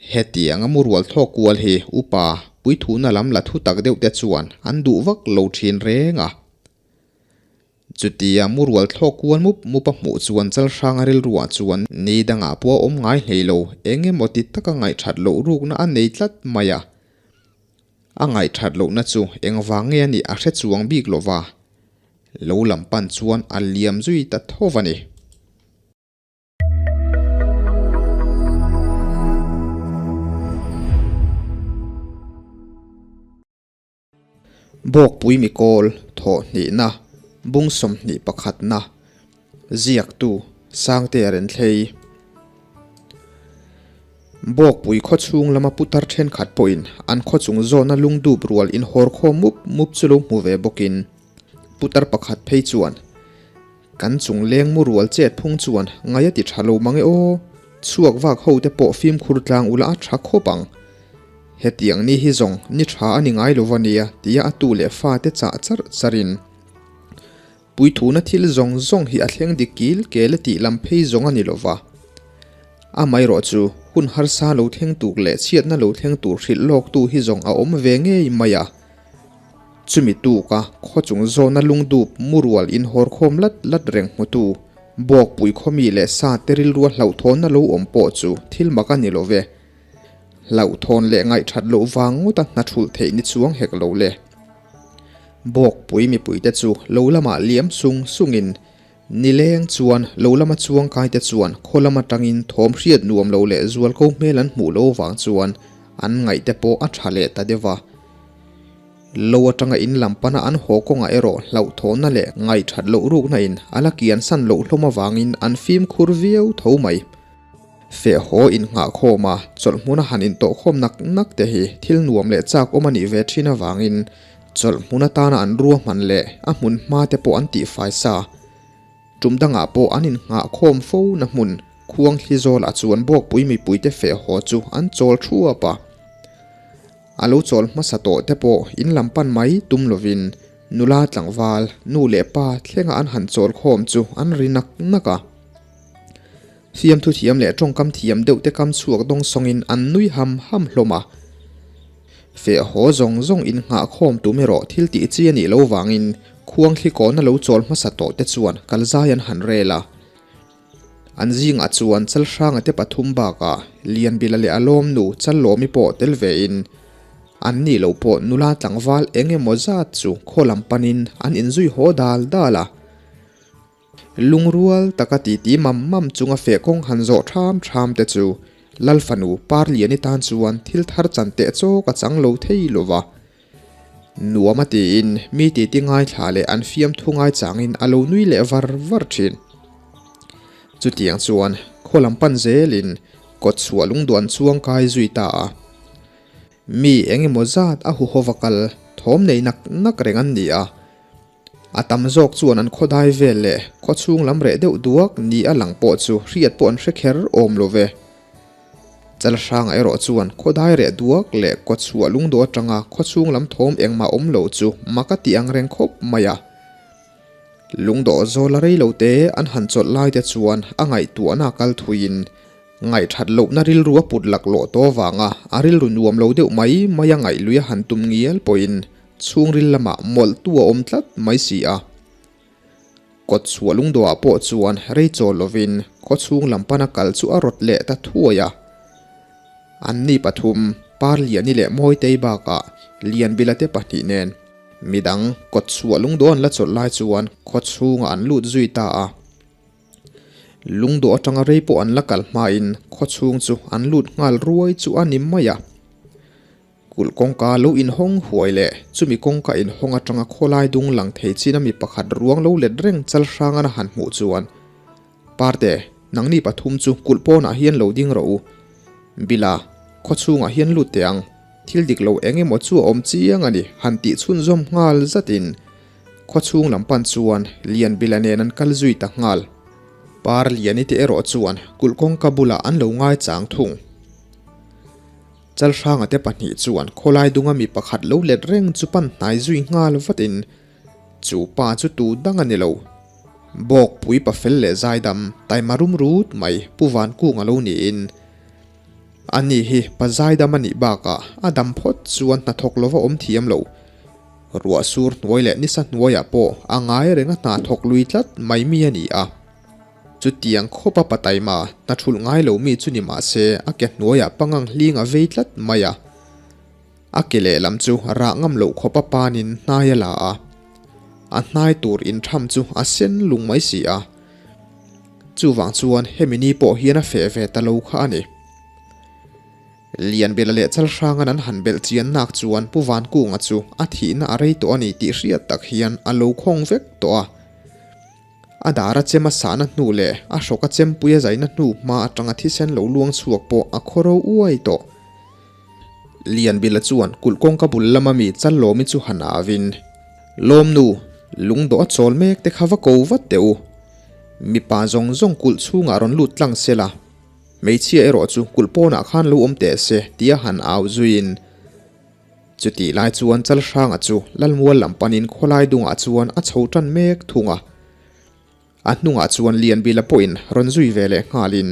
Hetianga murual thlawk kual hi upa puithuna lam la thu tak deuh te chuan an duh vak lo thin reng a. Chutia murual thlawk kual mup mup a hmuh chuan Chalhranga rilruah chuan ni dangah pawh a awm ngai hlei lo, eng emaw ti taka ngaihthat loh rukna a nei tlat mai a. A ngaihthat lohna chu engvang nge a nih a hre chuang bik lo va, lo lam pan chuan a liam zui ta tho va ni. Bawkpui mikawl thawh hnihna, bung 21na, ziaktu Sangtea Renthlei. Bawkpui khawchhung lama putar thenkhat pawhin an khawchung zawhna lungdup rual inhawr khawm mup mup chu lo hmu ve bawkin putar pakhat phei chuan Kan chung leng mu rual chet phung chuan ngai a ti tha lo mang e aw, chhuak vak ho te pawh fimkhur tlang ula a tha khawp ang. Hetiang ni hi zawng ni tha a ni ngai lo va nia tia a tu leh fa te chah char char in puithuna thil zawng zawng hi a thleng dik kil kel a tih lam phei zawng a ni lo va. Amaherawh chu hun harsa lo thleng tur leh chhiatna lo thleng tur hrilh lawk tu hi zawng a awm ve ngei mai a. Chumi tuka khawchung zawhna lungdup murual inhawr khawm lat lat reng hmutu Bawkpui khawmi leh sa te rilrua hlauhthawnna lo awm pawh chu thil mak a ni lo ve. Hlauhthawn leh ngaihthat loh vang ngawta hna thulh theih ni chuang hek lo le. Bawkpui mipuite chu lo lamah liam sung sungin nileng chuan lo lama chuangkaite chuan khaw lam atangin thawm hriat nuam lo leh zualko hmel an hmuh lo vang chuan an ngaihte pawh a tha leh ta deuh a. Lo atanga in lam pana an haw kawngah erawh hlauhthawnna leh ngaihthat loh rukna in a la kian san loh hlawm avangin an fimkhur viau tho mai. Feh haw in nghah khawm a, chawlh hmuna han intawh khawm nak nak te hi thil nuam leh chak awm a nih ve thin avangin chawlh hmun atana an ruahman leh a hmun hma te pawh an tihfai sa. Tum dangah pawh an innghah khawm fo na hmun khuang thli zawlah chuan Bawkpui mipuite feh haw chu an chawl thuap a. A lo chawl hmasa tawh te pawh in lam pan mai tum lovin nula tlangval, nu leh pa thlenga an han chawl khawm chu an ri nak nak a. Fiamthu thiam leh tawngkam thiam deuh te kam chhuak dawng sawngin an nui ham ham hlawm a. Feh haw zawng zawng in nghah khawm tum erawh thil tih chi a nih lo vangin khuang thli kawna lo chawl hmasa tawh te chuan kalzai an han rel a. An zingah chuan Chalhranga te pathum bakah Lianbila leh a lawmnu Challawmi pawh tel vein an nih loh pawh nula tlangval eng emaw zat chu khaw lam panin an inzui haw dal dal a. Lungrual taka titi mam mam chunga feh kawng han zawh ṭham ṭham te chu Lal fanu Parliani tan chuan thil thar chan teh chawk a chang lo thei lo va. Nuam a tiin mi titi ngaithla leh an fiamthu ngaichangin a lo nui leh var var thin. Chutiang chuan khaw lam pan zelin kawt chhuah lungduan chuang kai zui ta a. Mi eng emaw zat a huhova kal thawm nei nak nak reng an ni a. A tam zawk chuan an khawdai vel leh khaw chhung lam reh deuh duak ni a lang pawh chu hriat pawh an hre kher awm lo ve. Chalhranga erawh chuan khawdai reh duak leh kawchhuah lungdawh atanga khaw chhung lam thawm engmah awm lo chu mak a tih ang reng khawp mai a. Lungdawh zawl a rei lo te an han chawlh lai te chuan a ngaihtuahna a kal thuiin ngaihthat lohna rilru a put laklawh tawh avanga a rilru nuam lo deuh mai mai a ngaihlui a han tum ngial pawhin chhungril lamah mawlhtu a awm tlat mai si a. Kawt chhuah lungdawhah pawh chuan rei chawl lovin khaw chhung lam pana kal chu a rawt leh ta thuai a. Anni pathum, Parliani leh Mawitei bakah Lianbila te pahnih nen midang kawt chhuah lungdawh an la chawlh lai chuan khaw chhungah an lut zui ta a. Lungdawh atanga rei pawh an la kal hmain khaw chhung chu an lut nghal ruai chu a ni mai a. Kulh kawngka lo inhawng huai leh chumi kawngka inhawng atanga khawlai dung lang thei chin a mi pakhat ruang lo let reng chal hrang an a han hmuh chuan, Parte, nangni pathum chu kulh pawnah hian lo ding rawh u. Bila, khaw chhungah hian lut teh ang. Thil dik lo eng emaw chu a awm chiang a ni, han tih chhunzawm nghal zatin khaw chhung lam pan chuan Lianbila nen an kal zui ta nghal. Par Liani te erawh chuan kulh kawngka bulah an lo ngaichang thung. Chalhranga te pahnih chuan khawlai dunga mi pakhat lo let reng chu pan hnai zui nghal vatin chu pa chu tu dang a ni lo. Bawkpui pafel leh zaidam taima rum rut mai Pu Vankung a lo niin. Ani hi pa zaidam a nih bakah a dam phawt chuan hnathawk lova awm thiam lo. Ruah sur hnuai leh nisa hnuaiah pawh a ngai reng a hna thawk lui tlat mai mi a ni a. Chutiang khawpa pa taima hna thulh ngai lo mi chu ni mah se a ke hnuaiah pangang hling a vei tlat mai a. A ke lehlam chu rah ngam loh khawpa panin hnai a la a. A hnai tur intham chu a sen lung mai si a. Chuvang chuan hemi ni pawh hian a feh ve ta lo kha a ni. Lianbela leh Chalhrangan an han belh chian nak chuan Pu Vankunga chu a thihna a rei tawh a ni tih hriat tak hian a lo khawng vek tawh a. A dar a chem a sahna hnu leh a hrawk a chempui a zaina hnu hma atanga thisen lo luang chhuak pawh a khawro uai tawh. Lianbila chuan kulh kawngka bul lama mi Challawmi chu han avin, Lawmnu, lungdawh a chawl mek te kha va ko vat teh u. Mipa zawng zawng kulh chhungah rawn lut tlang se la, hmeichhia erawh chu kulh pawnah khan lo awm teh se tia han au zuiin, Chutih lai chuan Chalhranga chu Lalmual lam panin khawlai dungah chuan a chho tan mek thung a. A hnungah chuan Lianbila pawhin rawn zui ve leh nghalin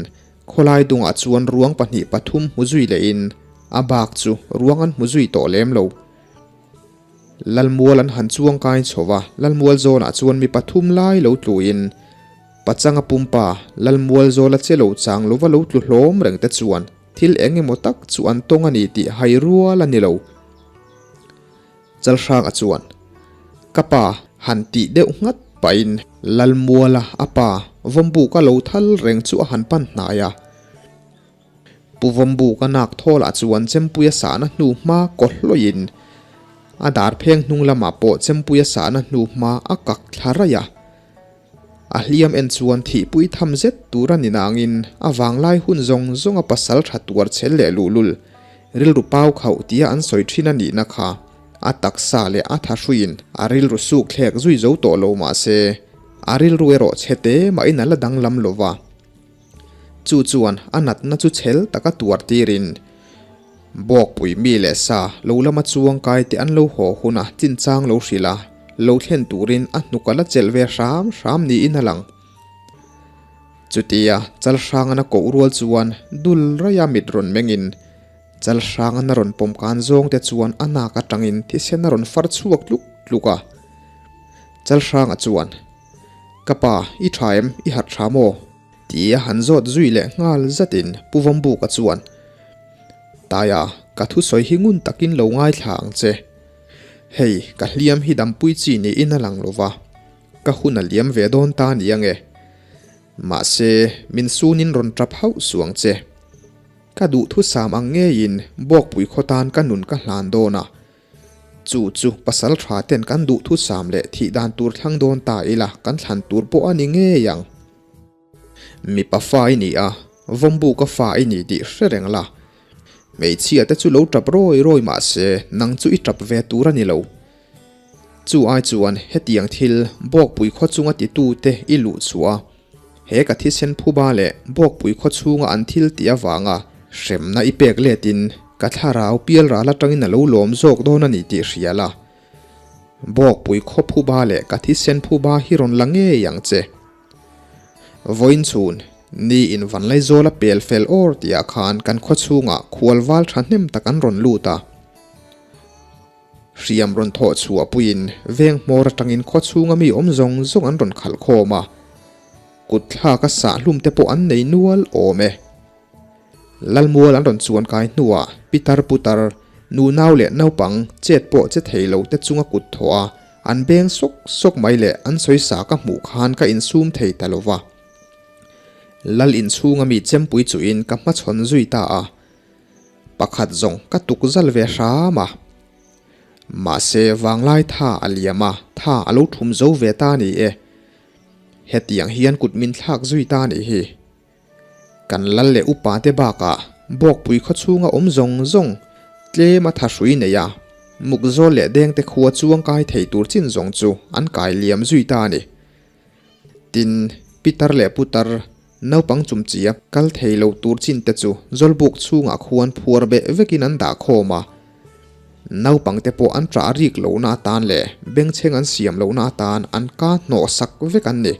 khawlai dungah chuan ruang pahnih pathum hmu zui lehin a bak chu ruang an hmu zui tawh lem lo. Lalmual an han chuang kai chho va, Lalmual zawnah chuan mi pathum lai lo tluin Pachanga pumpa Lalmual zawla che lo chang lova lo tlu hlawm reng te chuan thil eng emaw tak chu an tawng a ni tih hai rual a ni lo. Chalhranga chuan, Ka pa han tih deuh nghat pahin Lalmuala a pa Vawmbuka lo thal reng chu a han pan hnai a. Pu Vawmbuka nak thawlah chuan Chempuia sahna hnu hma kaw hlawiin a dar pheng hnung lamah pawh Chempuia sahna hnu hma a kak thla raih a. A hliam en chuan thihpui tham zet tur a ni nangin a vanglai hun zawng zawnga pasal tha tuar chhel leh luhlul, rilru pau khauh tia an sawi thin a nihna kha a taksa leh a thahruiin a rilru suk thlek zui zo tawh lo mah se a rilru erawh chhe te mahin a la danglam lo va. Chu chuan a natna chu chhel taka tuar tirin Bawkpui mi leh sa lo lama chuang kai te an lo haw huna chinchang lo hrilh a, lo thlen turin a hnuk a la chelh ve hram hram niin a lang. Chutia Chalhrangan a koh rual chuan dul raia mit rawn mengin Chalhrangan a rawn pawm kan zawng te chuan a nak atangin thisen a rawn far chhuak tluk tluk a. Chalhranga chuan, Ka pa, i tha em? I harh tha maw? Ti a han zawt zui leh nghal zatin Pu Vawmbuka chuan, Taia, ka thusawi hi ngun takin lo ngaithla ang che. Hei, ka hliam hi dampui chi niin a lang lo va, ka hun a liam ve dawn ta ni ange. Mahse, min sunin rawn tap hauh suh ang che. Ka duhthusam ang ngeiin Bawkpui khaw tan ka nun ka hlan dawn a. Chu chu pasal tha ten kan duhthusam leh thih dan tur thlang dawn ta ila kan thlan tur pawh a ni ngei ang. Mipa fa i ni a, Vawmbuka fa i ni tih hre reng la. Hmeichhia te chu lo tap rawi rawi mah se nang chu i tap ve tur a ni lo. Chu ai chuan hetiang thil Bawkpui khaw chunga titu te i luh chhuah a, he ka thisen phuba leh Bawkpui khaw chhunga an thil tih avanga hremna i pek letin ka thlarau pialral atangin a lo lawm zawk dawn a ni tih hria la. Bawkpui khaw phuba leh ka thisen phuba hi rawn la ngei ang che. Vawiin chhun, ni in Vanlaizawl a pel fel awr tihah khan kan khaw chhungah khual val thahnem tak an rawn lut a. Hriam rawn thawh chhuah puiin veng hmawr atangin khaw chhunga mi awm zawng zawng an rawn khalh khawm a. Kut thlak a sah hlum te pawh an nei nual awm e. Lalmual an rawn chuan kai hnuah pitar putar, nunau leh naupang chet pawh che thei lo te chunga kut thawh a, an beng sawk sawk mai leh an sawisa ka hmuh khan ka insum thei ta lo va. Lal inchhunga mi chempui chuhin ka hmachhawn zui ta a, pakhat zawng ka tuk zal ve hram a. Mahse vanglai tha a liam a, tha a lo thum zo ve ta ni e. Hetiang hian kut min thlak zui ta nih hi. Kan lal leh upa te bakah Bawkpui khaw chhunga awm zawng zawng tlem a thahrui nei a, mukzawl leh dengte khua chuang kai thei tur chin zawng chu an kai liam zui ta a ni. Tin, pitar leh putar, naupang chumchia kal thei lo tur chin te chu Zawlbuk chhungah khuan phuar beh vekin an dah khawm a. Naupang te pawh an ṭah rik lohna atan leh bengchheng an siam lohna atan an ka hnawhsak vek an ni.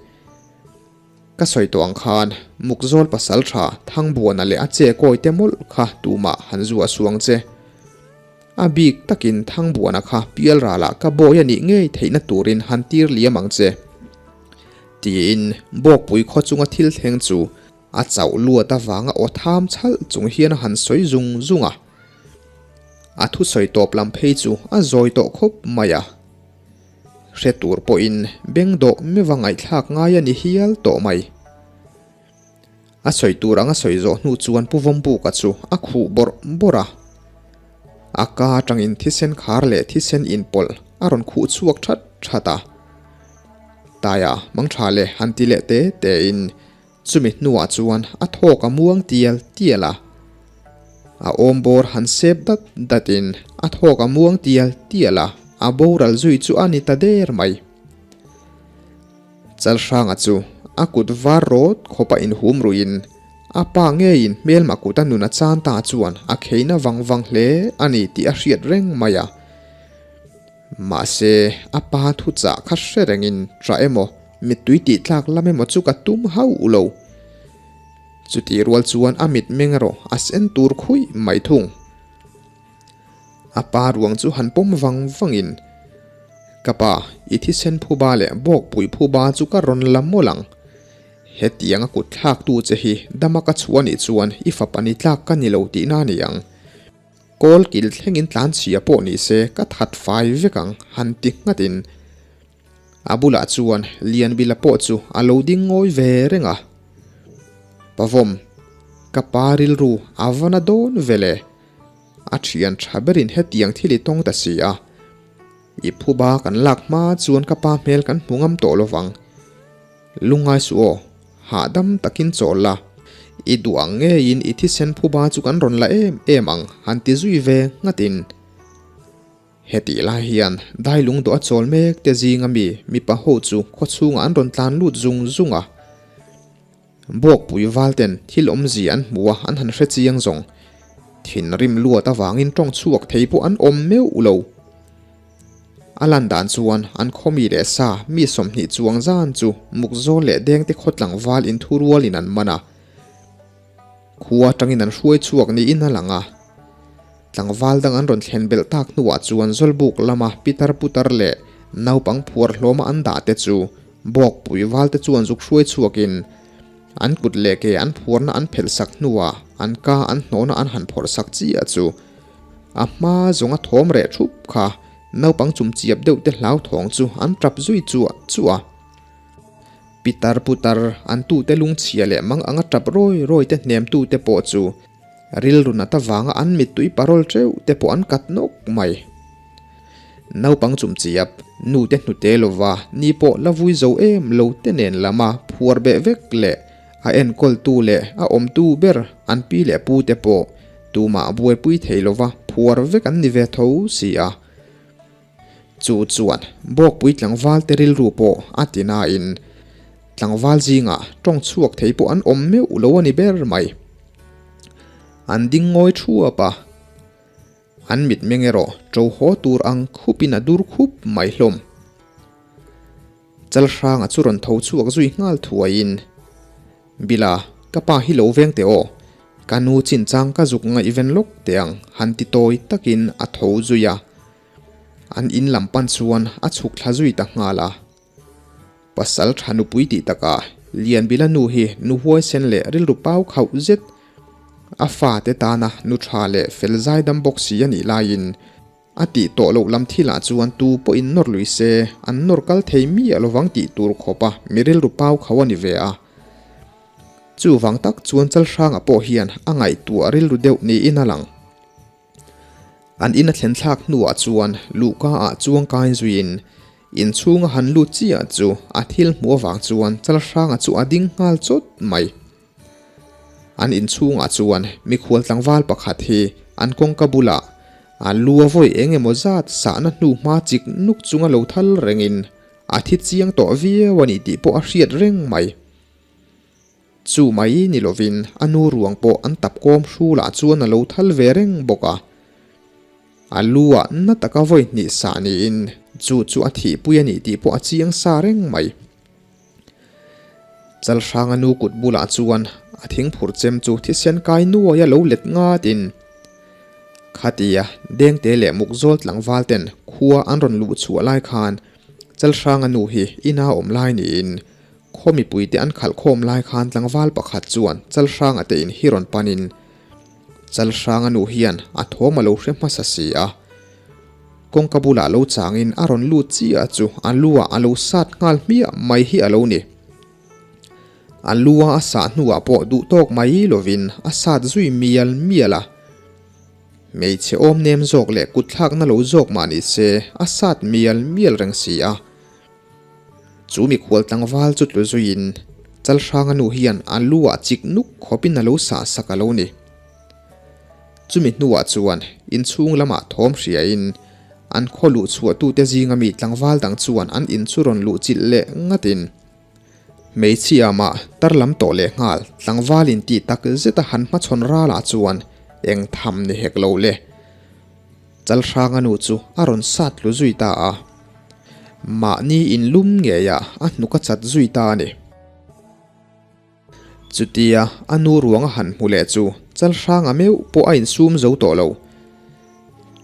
Ka sawi tawh ang khan Mukzawl pasaltha Thangbuana leh a che kawi te mawlh kha tumah han zuah suang che. A bik takin Thangbuana kha pialralah ka bawi a nih ngei theihna turin han tir liam ang che. Tiin Bawkpui khaw chunga thil thleng chu a chauh luat avanga aw tham chhalh chung hian a han sawi zung zung a. A thusawi tawp lam phei chu a zawi tawh khawp mai a. Hre tur pawhin beng dawh meuha ngaihthlak ngai a ni hial tawh mai. A sawi tur anga sawi zawh hnu chuan Pu Vawmbuka chu a khuh bawrh bawrh a. A ka atangin thisen khar leh thisen inpawlh a rawn khuh chhuak that that a. Taia mangtha leh han ti leh te tein Chumi hnuah chuan a thawk a muang tial tial a, a awmbawr han sep dat datin a thawk a muang tial tial a, a boral zui chu a ni ta der mai. Chalhranga chu a kut var rawt khawpa inhum ruiin a pa ngeiin hmelma kut a nun a chan ta chuan a kheina vang vang hle a ni tih a hriat reng mai a. Mahse, a pa thuchah kha hre rengin ṭah emaw, mittui tih tlak lam emaw chu ka tum hauh lo. Chutih rual chuan a mitmeng erawh a sen tur khuih mai thung. A pa ruang chu han pawm vang vangin, Ka pa, i thisen phuba leh bawkpui phuba chu ka rawn la mawlh ang. Hetiang a kut thlaktu che hi dama ka chhuah anih chuan i fapa ni tlak ka ni lo tihna a ni ang. Kawl kil thlengin tlanchhia pawh ni se ka that fai vek ang han ti nghatin a bulah chuan Lianbila pawh chu a lo ding ngawi ve reng a. Pavawm, ka pa rilru a va na dawn ve le, a thian tha berin hetiang thil i tawng ta si a, i phuba kan lak hma chuan ka pa hmel kan hmu ngam tawh lovang. Lungngai suh aw, hahdam takin chawl la, i duh ang ngeiin i thisen phuba chu kan rawn la em em ang han ti zui ve nghatin. Hetih lai hian dailung dawh a chawl mek te zinga mi mipa ho chu khawchhungah an rawn tlan lut zung zung a. Bawkpui valten thil awmzia an hmu a an han hre chiang zawng. Thinrim luat avangin tawng chhuak thei pawh an awm meuh lo. A lan dan chuan an khawmi leh sa mi 20 chuang zan chu Mukzawl leh Dengte khaw tlangval inthurualin an man a. Khua atangin an hruai chhuak niin a lang a. Tlangval dang an rawn thlen belh tak hnuah chuan Zawlbuk lama pitar putar leh naupang phuar hlawma an dah te chu Bawkpui valte chuan zuk hruai chhuakin an kut leh ke an phuarna an phelh sak hnuah an ka an hnawhna an han phawrh sak chiah chu a hma zawnga thawm reh thup kha naupang chumchiap deuh te hlauthawng chu an tap zui chuah chuah a. Pitar putar an tute lungchhia leh mang anga tap rawi rawi te hnemtute pawh chu Rilru nat avanga an mittui parawl teuh te pawh an kat nawk mai. Naupang chumchiap, nu te hnute lova ni pawh la vui zo em lo te nen lama phuar beh vek leh a enkawltu leh a awmtu ber an pi leh pu te pawh tumah buaipui thei lova phuar vek an ni ve tho si a. Chu chuan Bawkpui tlangval te rilru pawh a ti nain tlangval zingah tawng chhuak thei pawh an awm meuh lo a ni ber mai. An ding ngawi thuap a, an mitmeng erawh ṭo haw tur ang khupin a dur khup mai hlawm. Chalhranga chu rawn tho chhuak zui nghal thuaiin, Bila, ka pa hi lo veng teh aw, ka nu chinchang ka zuk ngaihven lawk teh ang han ti tawi takin a tho zui a. An in lam pan chuan a chhuk thla zui ta nghal a. Pasal tha nupui tih takah Lianbila nu hi nu huaisen leh rilru pau khauh zet, a fate tana nu tha leh fel zaidam bawk si a nih laiin a tih tawh loh lam thilah chuan tu pawhin nawr lui se an nawr kal thei miah lovang tih tur khawpa mi rilru pau khauh a ni ve a. Chuvang tak chuan Chalhranga pawh hian a ngaihtuah rilru deuh niin a lang. An in a thlen thlak hnuah chuan luhka ah chuang kai zuiin inchhung a han lut chiah chu a thil hmuh avang chuan Chalhranga chu a ding nghal chawt mai. An inchhungah chuan mikhual tlangval pakhat hi an kawngka bulah a lu a vawi eng emaw zat sahna hnu hma chik nuk chunga lo thal rengin a thi chiang tawh viau a ni tih pawh a hriat reng mai. Chu mai ni lovin a nu ruang pawh an tap kawm hrulah chuan a lo thal ve reng bawk a. A lu ah na taka vawi hnih sah niin chu chu a thihpui a nih tih pawh a chiang sa reng mai. Chalhranga nu kut bulah chuan a thingphur chem chu thisen kai nuaia lo let ngatin Khatia Dengte leh Mukzawl tlangval ten khua an rawn luh chhuah lai khan Chalhranga nu hi ina awm lai niin khaw mipuite an khalh khawm lai khan tlangval pakhat chuan Chalhranga te in hi rawn panin Chalhranga nu hian a thawm a lo hre hmasa si a. Kawngka bulah lo changin a rawn lut chiah chu a lu ah a lo sat nghal hmiah mai hi a lo ni. A lu a a sah hnuah pawh duh tawk mai lovin a sat zui mial mial a. Hmeichhe awm nem zawk leh kut thlakna lo zawk mah ni se a sat mial mial reng si a. Chu mikhual tlangval chu tlu zuiin Chalhranga nu hian a lu ah chik nuk khawpin a lo sah sak a lo ni. Chumi hnuah chuan inchhung lamah thawm hriain an khaw luh chhuahtute zinga mi tlangval dang chuan an in chu rawn luh chilh leh ngatin hmeichhia mah tar lam tawh leh nghal tlangval in tih tak zeta han hmachhawn ralah chuan eng tham ni hek lo le. Chalhranga nu chu a rawn sat tlu zui ta a, mahni inlum ngeiah a hnuk a chat zui ta a ni. Chutia a nu ruang a han hmu leh chu Chalhranga meuh pawh a insum zo tawh lo.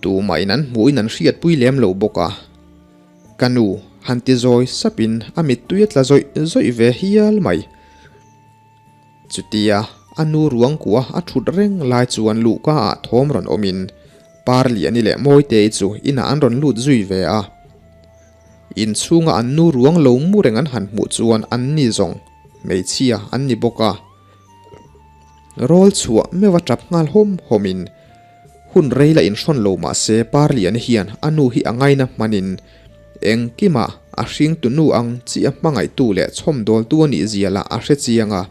Tumahin an hmuhin an hriatpui lem lo bawk a. Ka nu han ti zawi sapin a mittui a tla zawih zawih ve hial mai. Chutia a nu ruang kua a thut reng lai chuan luhka ah thawm rawn awmin Parliani leh Mawitei chu inah an rawn lut zui ve a. Inchhunga an nu ruang lo mu reng an han hmuh chuan an ni zawng hmeichhia an ni bawk a. Rawl chhuah meuh a tap nghal hawm hawmin hun rei la inhrawn lo mah se Parliani hian a nu hi a ngaina hmanin engkima a hringtu nu ang chi a hmangaihtu leh chhawmdawltu a nih zia lah a hre chiang a.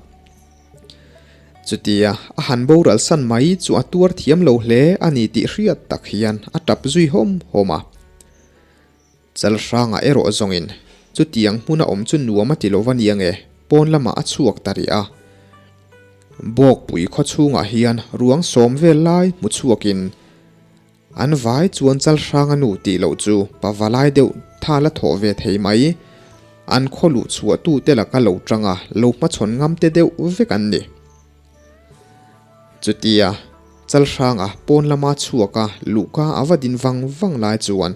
Chutia a han boral san mai chu a tuar thiam lo hle a ni tih hriat tak hian a tap zui hawm hawm a. Chalhrangah erawh zawngin chutiang hmuna awm chu nuam a ti lo va nia nge, pawn lamah a chhuak ta rih a. Bawkpui khaw chhungah hian ruang sawm vel lai hmu chhuakin an vai chuan Chalhranga nu tih loh chu pavalai deuh tha la thawh ve thei mai, an khaw luh chhuahtute laka lo tanga lo hmachhawn ngam te deuh vek an ni. Chutia Chalhranga pawn lama chhuaka luhka a va din vang vang lai chuan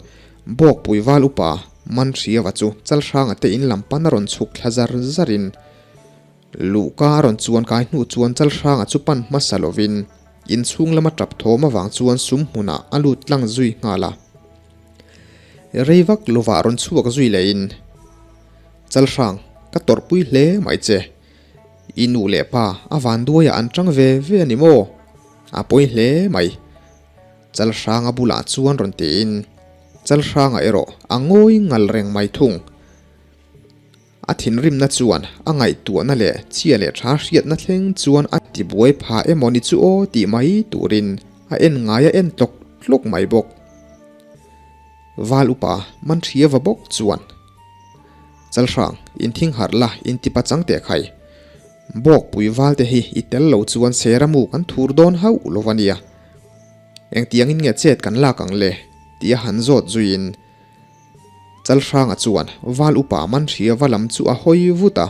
Bawkpui val upa Manhriava chu Chalhranga te in lam pan a rawn chhuk thla zar zarin luhka a rawn chuan kai hnu chuan Chalhranga chu pan hmasa lovin inchhung lama tap thawm avang chuan sum hmunah a lut tlang zui nghal a. Rei vak lovah rawn chhuak zui lehin Chalhrang ka tawrhpui hle mai che. I nu leh pa a vanduaiah an tang ve ve a ni maw? A pawi hle mai. Chalhranga bulah chuan rawn tiin Chalhranga erawh a ngawi ngal reng mai thung. A thinrimna chuan a ngaihtuahna leh chhia leh tha hriatna thleng chuan a tibuai pha emaw ni chu aw tih mai turin a en ngai a en tlawk tlawk mai bawk. Val upa Manhriava bawk chuan. Chalhrang, inthing harh la, intipa chang teh khai. Bawkpui valte hi i tel lo chuan seramu kan thur dawn hauh lo va nia. Engtiangin nge chet kan lak ang le? tih a han zawt zuiin Chalhranga chuan Val upa Manhriava lam chu a hawi vut a.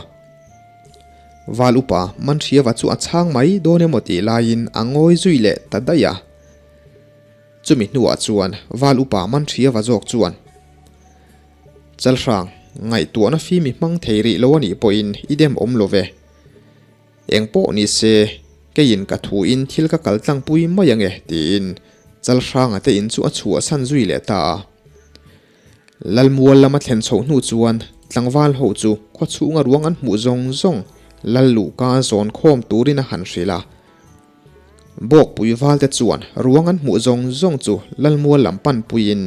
Val upa Manhriava chu a chhang mai dawn emaw tih laiin a ngawi zui leh ta daih a. Chumi hnuah chuan Val upa Manhriava zawk chuan. Chalhrang, ngaihtuahna fim i hmang thei rih lo a nih pawhin i dem awm lo ve. Eng pawh ni se, keiin ka thuin thil ka kal tlangpui mai ange tiin Chalhranga te in chu a chhuahsan zui leh ta a. Lalmual lama thlen chhoh hnu chuan tlangval ho chu khaw chhunga ruang an hmuh zawng zawng Lal luhka zawn khawm turin a han hrilh a. Bawkpui valte chuan ruang an hmuh zawng zawng chu Lalmual lam panpuiin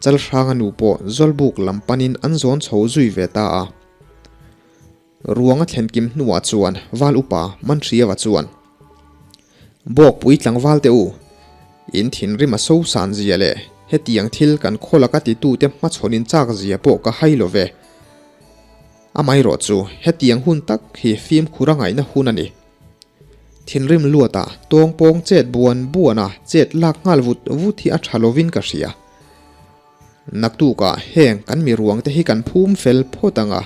Chalhranga nu pawh Zawlbuk lam panin an zawn chho zui ve ta a. Ruang a thlen kim hnuah chuan Val upa Manhriava chuan, Bawkpui tlangval te u, in thinrim a so san zia leh hetiang thil kan khaw laka titute hmachhawnin chak zia pawh ka hai lo ve. Amaherawh chu hetiang hun tak hi fimkhur a ngaihna hun a ni. Thinrim luatah tawngpawng chet buan buana chet lak nghal vut vut hi a tha lovin ka hria. Naktukah heng kan mi ruangte hi kan phum fel phawt ang a.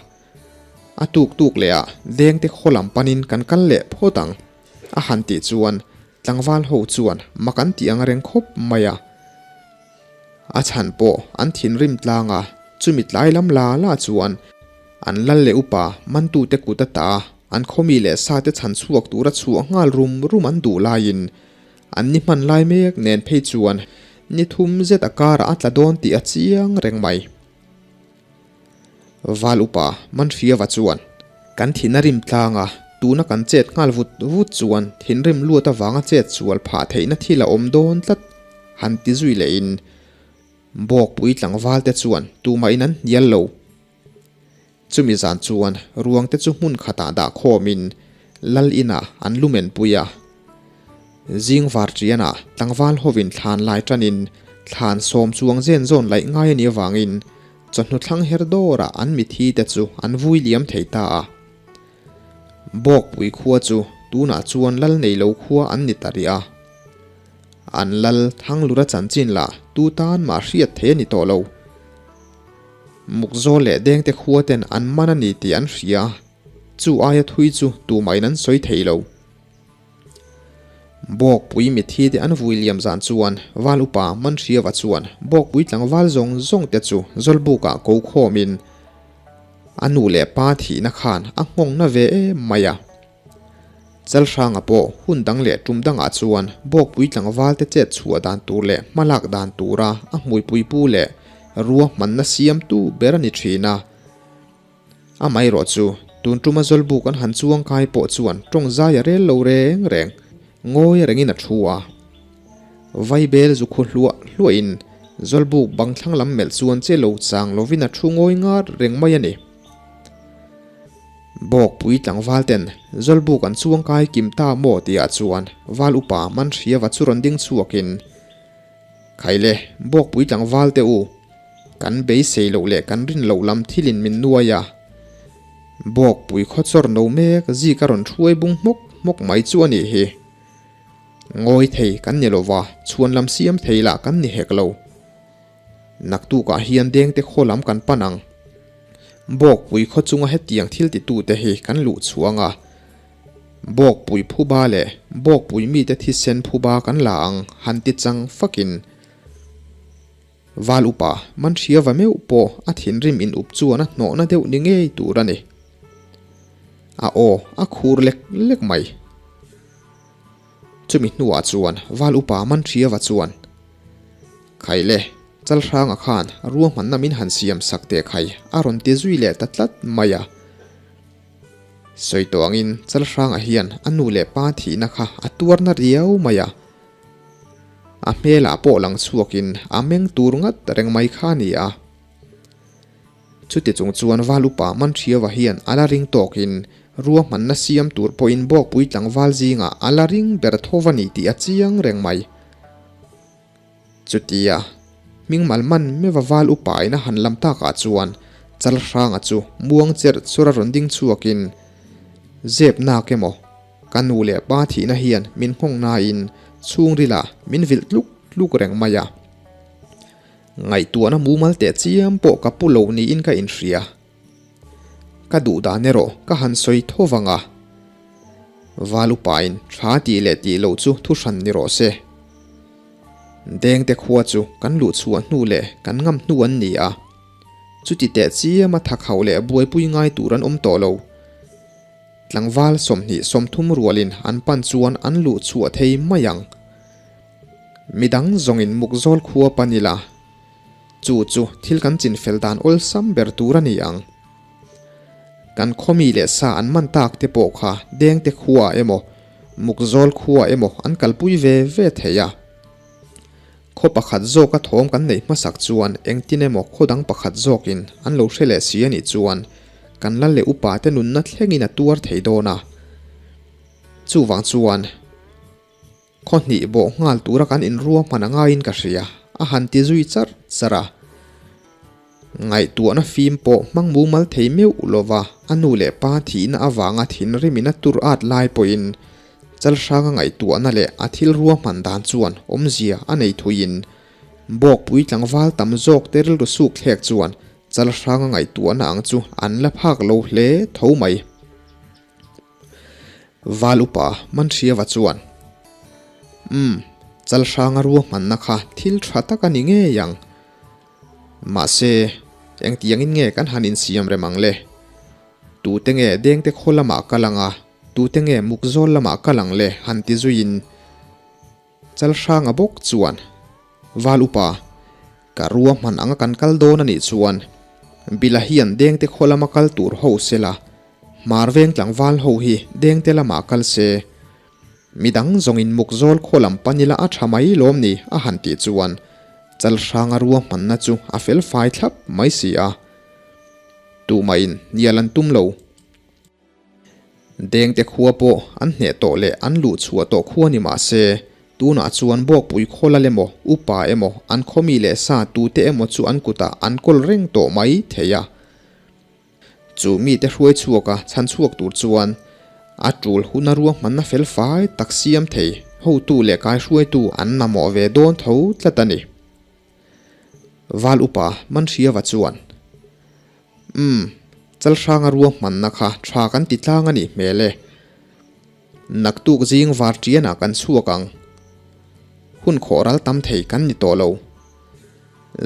A tuk tuk leh ah Dengte khaw lam panin kan kal leh phawt ang, a han tih chuan tlangval ho chuan mak an tih ang reng khawp mai a. A chhan pawh an thinrim tlang a, chumi tlai lam la la chuan an lal leh upa mantute kut ata an khawmi leh sate chhan chhuak tura chhuah nghal rum rum an duh laiin an ni hman lai mek nen phei chuan ni thum zet a karah a tla dawn tih a chiang reng mai. Val upa Manhriava chuan kan thin a rim tlang a, tuna kan chet nghal vut vut chuan thinrim luat avanga chet sual phah theihna thil a awm dawn tlat han ti zui lehin Bawkpui tlangval te chuan tumahin an hnial lo. Chumi zan chuan ruang te chu hmun khatah dah khawmin Lal inah an lumen pui a. Zing var ṭianah tlangval hovin thlan lai ṭanin thlan sawm chuang zen zawn laih ngai a nih avangin chawhnu thlang her dawrah an mithi te chu an vui liam thei ta a. Bawkpui khua chu tunah chuan lal nei lo khua an ni ta rih a. An lal Thanglura chanchin lah tu tan mah hriat thei a ni tawh lo. Mukzawl leh Dengte khua ten an man a ni tih an hria. Chu aia thui chu tumahin an sawi thei lo. Bawkpui mithi te an vui liam zan chuan Val upa Manhriava chuan Bawkpui tlangval zawng zawng te chu Zawlbukah ko khawmin a nu leh pa thihna khan a nghawngna ve em mai a. Chalhranga pawh hun dang leh tum dangah chuan Bawkpui tlangval te chet chhuah dan tur leh hmalak dan tura a hmuipui pu leh ruahmanna siamtu ber a ni thin a. Amaherawh chu, tun tuma Zawlbuk an han chuang kai pawh chuan tawng zai a rel lo reng reng, ngawi rengin a thu a. Vaibel zu khu hluah hluahin Zawlbuk bang thlang lam melh chuan che lo chang lovin a thu ngawi ngar reng mai a ni. Bawkpui tlangval ten Zawlbuk an chuang kai kim ta maw tihah chuan Val upa Manhriava chu rawn ding chhuakin, Khaile, Bawkpui tlangval te u, kan beisei loh leh kan rin loh lam thilin min nuai a. Bawkpui khawchawr no mek zik a rawn hruai bung hmawk hmawk mai chu a nih hi. Ngawi thei kan ni lova, chhuan lam siam thei lah kan ni hek lo. Naktukah hian dengte khaw lam kan pan ang. Bawkpui khaw chunga hetiang thil titute hi kan luh chhuang a. Bawkpui phuba leh Bawkpui mite thisen phuba kan la ang han ti chang fakin Val upa Manhriava meuh pawh a thinrim in up chuan a hnawhna deuh ni ngei tur a ni. A aw a khur lek lek mai. Chumi hnuah chuan Val upa Manhriava chuan, Khaile, Chalhranga khan ruahmanna min han siam sak teh khai a rawn ti zui leh ta tlat mai a. Sawi tawh angin Chalhranga hian a nu leh pa thihna kha a tuarna riau mai a. A hmelah pawh lang chhuakin a meng tur ngat reng mai kha a ni a. Chuti chung chuan Val upa Manhriava hian a la ring tawkin ruahmanna siam tur pawhin Bawkpui tlangval zingah a la ring ber tho va ni tih a chiang reng mai. Chutia, hming mal man meuha val upa in a han lam takah chuan Chalhranga chu muang cherh chur a rawn ding chhuakin, Zep nak emaw, ka nu leh pa thihna hian min nghawng nain chhungrilah min vilh tluk tluk reng mai a. Ngaihtuahna mumal teh chiam pawh ka pu lo niin ka inhria. Ka duh dan erawh ka han sawi tho vang a, Val upain tha tih leh tih loh chu thu hran ni rawh se. Dengte khua chu kan luh chhuah hnu leh kan ngam hnu an ni a, chuti teh chiama thakhauh leh buaipui ngai tur an awm tawh lo. Tlangval 20 30 rualin an pan chuan an luh chhuah thei mai ang. Midang zawngin Mukzawl khua pan ila. Chu chu thil kan chinfel dan awlsam ber tur a ni ang. Kan khawmi leh sa an man tak te pawh kha Dengte khua emaw, Mukzawl khua emaw an kalpui ve ve thei a. Khaw pakhat zawka thawm kan neih hmasak chuan engtin emaw khaw dang pakhat zawkin an lo hre leh si a nih chuan kan lal leh upa te nunna thlengin a tuar thei dawn a. Chuvang chuan. Khaw hnih bawh nghal tura kan inruahman a ngaiin ka hria, a han ti zui charh charh a. Ngaihtuahna fim pawh hmang mumal thei meuh lova a nu leh pa thihna avanga thinrimin a tur at lai pawhin Chalhranga ngaihtuahna leh a thil ruahman dan chuan awmzia a nei thuiin Bawkpui tlangval tam zawk te rilru suk thlek chuan. Chalhranga ngaihtuahna ang chu an la phak lo hle tho mai. Val upa Manhriava chuan, Umm, Chalhranga ruahmanna kha thil tha tak a ni ngei ang. Mahse, engtiangin nge kan han insiam rem ang le? Tute nge Dengte khaw lamah kal ang a, tute nge Mukzawl lamah kal ang le? han ti zuiin Chalhranga bawk chuan, Val upa, ka ruahman anga kan kal dawn a nih chuan Bila hian Dengte khaw lama kal tur ho se la, Hmar veng tlangval ho hi Dengte lamah kal se, midang zawngin Mukzawl khaw lam pan ila a tha mai lawm ni a han tih chuan Chalhranga ruahmanna chu a fel fai thlap mai si a. Tumahin hnial an tum lo. Dengte khua pawh an hneh tawh leh an luh chhuah tawh khua ni mah se, tunah chuan Bawkpui khaw lal emaw, upa emaw, an khaw mi leh sa tute emaw chu an kutah an kawl reng tawh mai thei a. Chu mite hruai chhuaka chhan chhuak tur chuan a tul huna ruahmanna fel fai tak siam thei hotu leh kaihruaitu an mamawh ve dawn tho tlat a ni. Val upa Manhriava chuan, Umm, Chalhranga ruahmanna kha tha kan ti tlang a nih hmel e. Naktuk zing var ṭianah kan chhuak ang. Hun khawh ral tam thei kan ni tawh lo.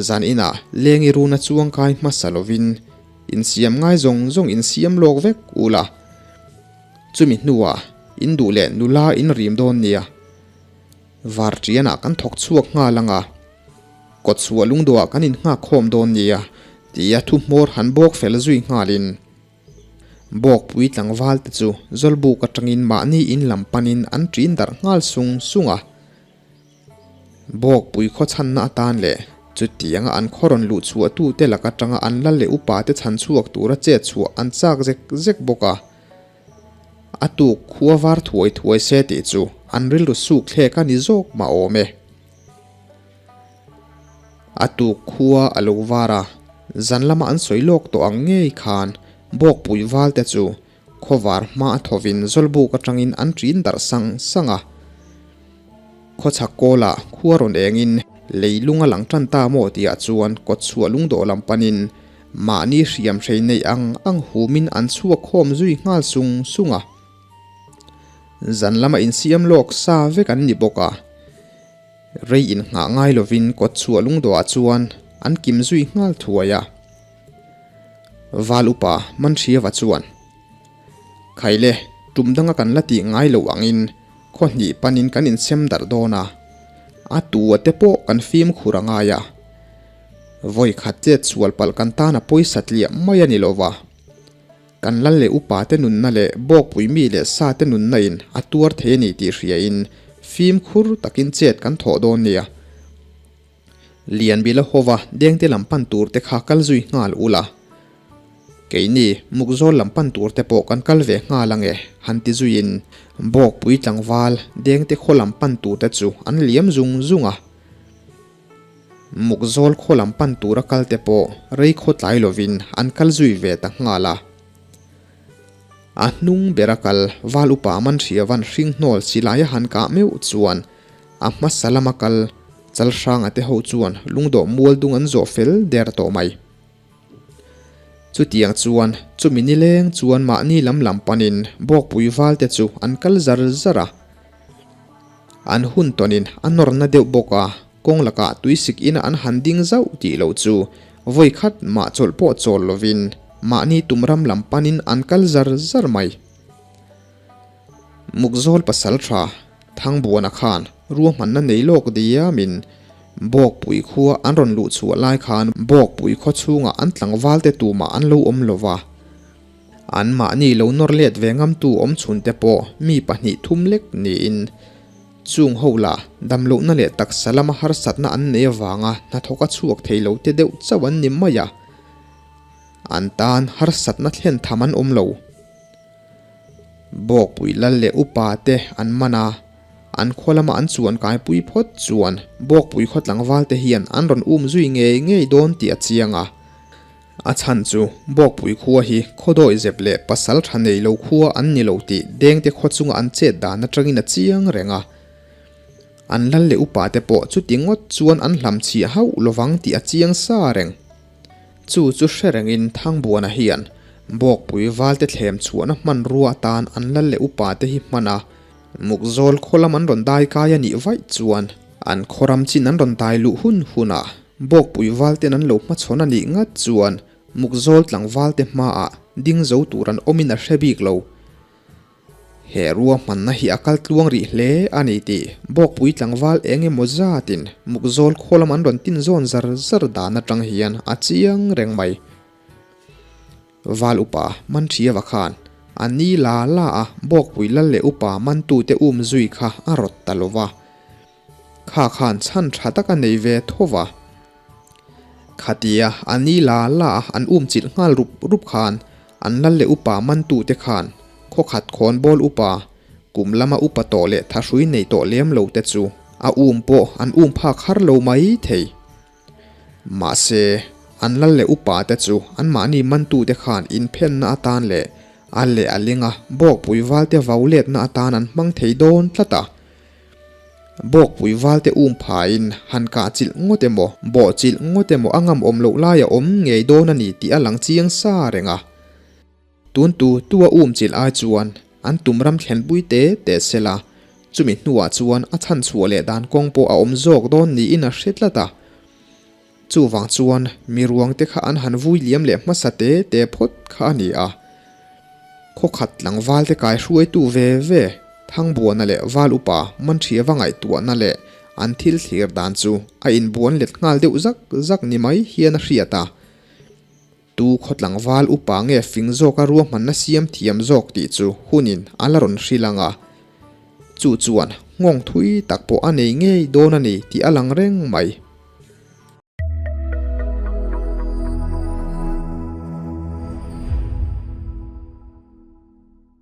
Zan inah lengi runa chuang kai hmasa lovin insiam ngai zawng zawng insiam lawk vek ula. Chumi hnuah in duh leh nula in rim dawn nia. Var ṭianah kan thawk chhuak nghal ang a, kawtchhuah lungdawhah kan innghak khawm dawn nia tia thu hmawr han bawk fel zui nghalin Bawkpui tlangval te chu Zawlbuk aṭangin mahni in lam panin an ṭin darh nghal sung sung a. Bawkpui khaw chhanna atan leh chutianga an khaw rawn luh chhuahtute lak aṭanga an lal leh upate chhan chhuak tura chet chhuah an chak zek zek bawk a. A tuk khua var thuai thuai se tih chu an rilru suk thlek a ni zawk mah awm e. A tuk khua a lo var a, zan lama an sawi lawk tawh ang ngei khan Bawkpui valte chu khawvar hma a thawvin Zawlbuk atangin an ṭin darh sang sang a. Khawchhak kawlah khua rawn engin leilung a lang tan ta maw tihah chuan kawtchhuah lungdawh lam panin mahni hriam hrei neih ang ang humin an chhuak khawm zui nghal sung sung a. Zan lama insiam lawk sa vek an ni bawk a, rei inngah ngai lovin kawtchhuah lungdawhah chuan an kim zui nghal thuai a. Val upa Manhriava chuan, Khaile, tum danga kan la tih ngai loh angin khaw hnih panin kan insem darh dawn a, a tu a te pawh kan fimkhur a ngai a. Vawi khat chet sual palh kan tan a pawisa tliah mai a ni lo va. Kan lal leh upa te nunna leh bawkpui mi leh sa te nunna in a tuar thei a ni tih hria in fimkhur takin chet kan thawh dawn nia. Lianbila hova dengte lam pan tur te kha kal zui nghal ula. Keini Mukzawl lam pan tur te pawh kan kal ve nghal ange, han ti zuiin Bawkpui tlangval dengte khaw lam pan tur te chu an liam zung zung a. Mukzawl khaw lam pan tura kal te pawh rei khaw tlai lovin an kal zui ve ta nghal a. A hnung bera kal Val upa Manhriavan hringhnawl silai a han kah meuh chuan A hmasa lama kal Chalhranga te ho chuan lungdawh mual dung an zawh fel der tawh mai. Chutiang chuan chumi nileng chuan mahni lam lam panin Bawkpui val te chu an kal zar zar a. An hun tawnin a nawrna deuh bawk a, kawng lakah tuisik ina an han ding zauh tih loh chu vawi khat mah chawlh pawh chawl lovin mahni tum ram lam panin an kal zar zar mai. Mukzawl pasal tha Thangbuana khan ruahmanna nei lawk diamin Bawkpui khua an rawn luh chhuah lai khan Bawkpui khaw chhungah an tlangvalte tumah an lo awm lo va. Anmahni lo nawr let ve ngamtu awm chhunte pawh mi pahnih thum lek niin chung ho lah damlohna leh taksa lama harsatna an nei avanga hnathawka chhuak thei lo te deuh chauh an ni mai a. An tan harsatna thlen tham an awm lo. Bawkpui lal leh upa te an man a, an khaw lama an chuan kaipui phawt chuan Bawkpui khaw tlangval te hian an rawn um zui ngei ngei dawn tih a chiang a. A chhan chu Bawkpui khua hi khaw dawi zep leh pasal tha nei lo khua an ni lo tih Dengte khaw chunga an chet dan atangin a chiang reng a. An lal leh upa te pawh chuti ngawt chuan an hlamchhiah hauh lovang tih a chiang sa reng. Chu chu hre rengin Thangbuana hian Bawkpui valte thlem chhuahna hmanrua atan an lal leh upa te hi hman a, Mukzawl khaw lam an rawn dai kai a nih vaih chuan an khaw ram chin an rawn dai luh hun hunah Bawkpui valten an lo hmachhawn a nih ngat chuan Mukzawl tlangvalte hmaah ding zo tur an awmin a hre bik lo. He ruahmanna hi a kal tluang rih hle a ni tih Bawkpui tlangval eng emaw zatin Mukzawl khaw lam an rawn tin zawn zar zar dan atang hian a chiang reng mai. Val upa Manṭhiava khan a ni la la a Bawkpui lal leh upa mantute um zui kha a rawt ta lo va. Kha khan chhan tha tak a nei ve tho va. Khatia a ni la la a an um chilh nghal rup rup khan an lal leh upa mantute khan khawkhat khawnbawl upa kum lama upa tawh leh thahrui nei tawh lem lo te chu a um pawh an um phak har lo mai thei. Mahse, an lal leh upa te chu anmahni mantute khan inphenna atan leh a leh a linga bawkpui valte vau letna atan an hmang thei dawn tlat a. Bawkpui valte um phain han kah chilh ngawt emaw, bawh chilh ngawt emaw a ngam awm loh lai a awm ngei dawn a ni tih a lang chiang sa reng a. Tun tu tu a um chilh ai chuan an tum ram thlenpui te te sela, chumi hnuah chuan a chhan chhuah leh dan kawng pawh a awm zawk dawn niin a hre tlat a. Chuvang chuan mi ruang te kha an han vui liam leh hmasa te te phawt kha a ni a. Khawkhat tlangval te kai hruaitu ve ve, Thangbuana leh Val Upa Manṭhiava ngaihtuahna leh an thil thlir dan chu a inbuan let nghal deuh zak zak ni mai hian a hriat a. Tu khaw tlangval upa nge fing zawka ruahmanna siam thiam zawk tih chu hunin a la rawn hrilh ang a. Chu chuan nghawng thui tak pawh a nei ngei dawn a ni tih a lang reng mai.